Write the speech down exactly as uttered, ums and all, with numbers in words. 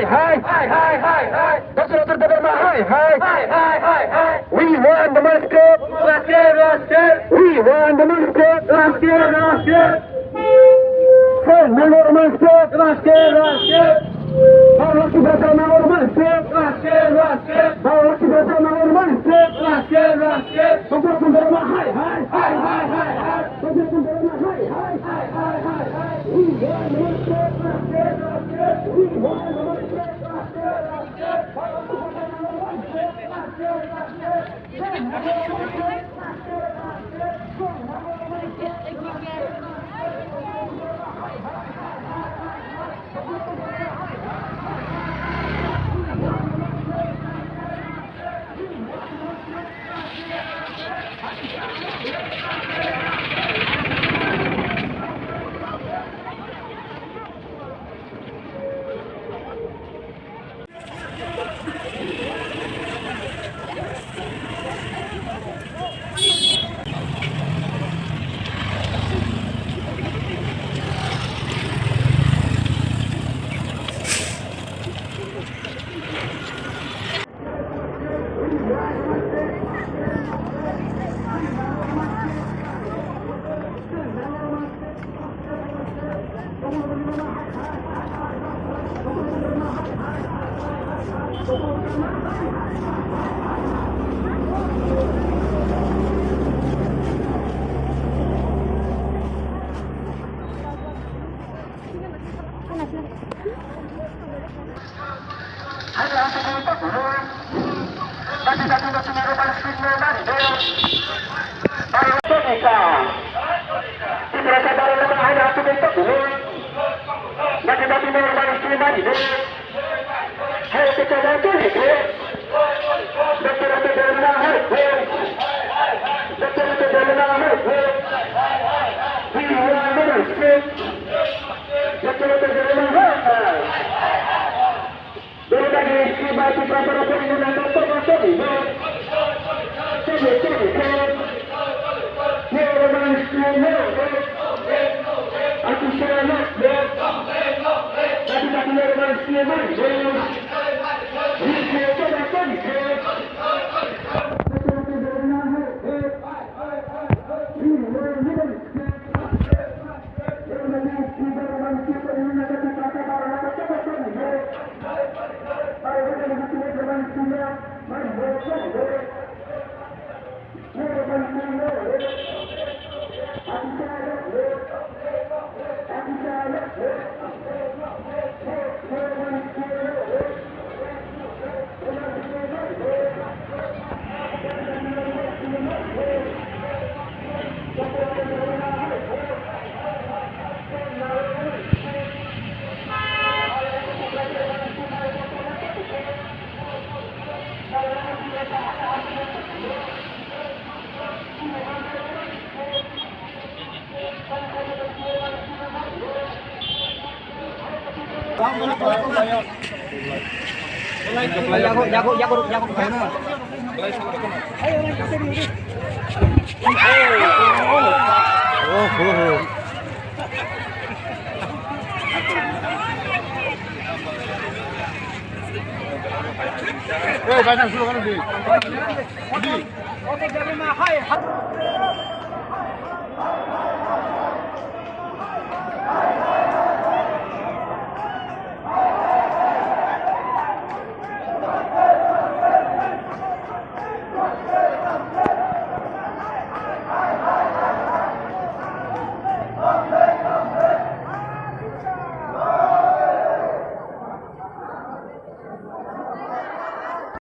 Hai, hai, hai, hai, hai. Doctor Debbarma, hai, hai. Hai, hai, hai, hai. We want the money strip. Raskir, raskir. We want the money strip. Raskir, raskir. Sir, Nangor money strip. Raskir, raskir. Bharat Tiprasa Nangor money strip. Raskir, raskir. Bharat Tiprasa Nangor money strip. Raskir, raskir. Doctor Debbarma, hai, hai. Hai, hai, hai, hai. Doctor Debbarma, hai, hai. Hai, hai, hai, hai. We want the money strip. Raskir, raskir. We want the money strip.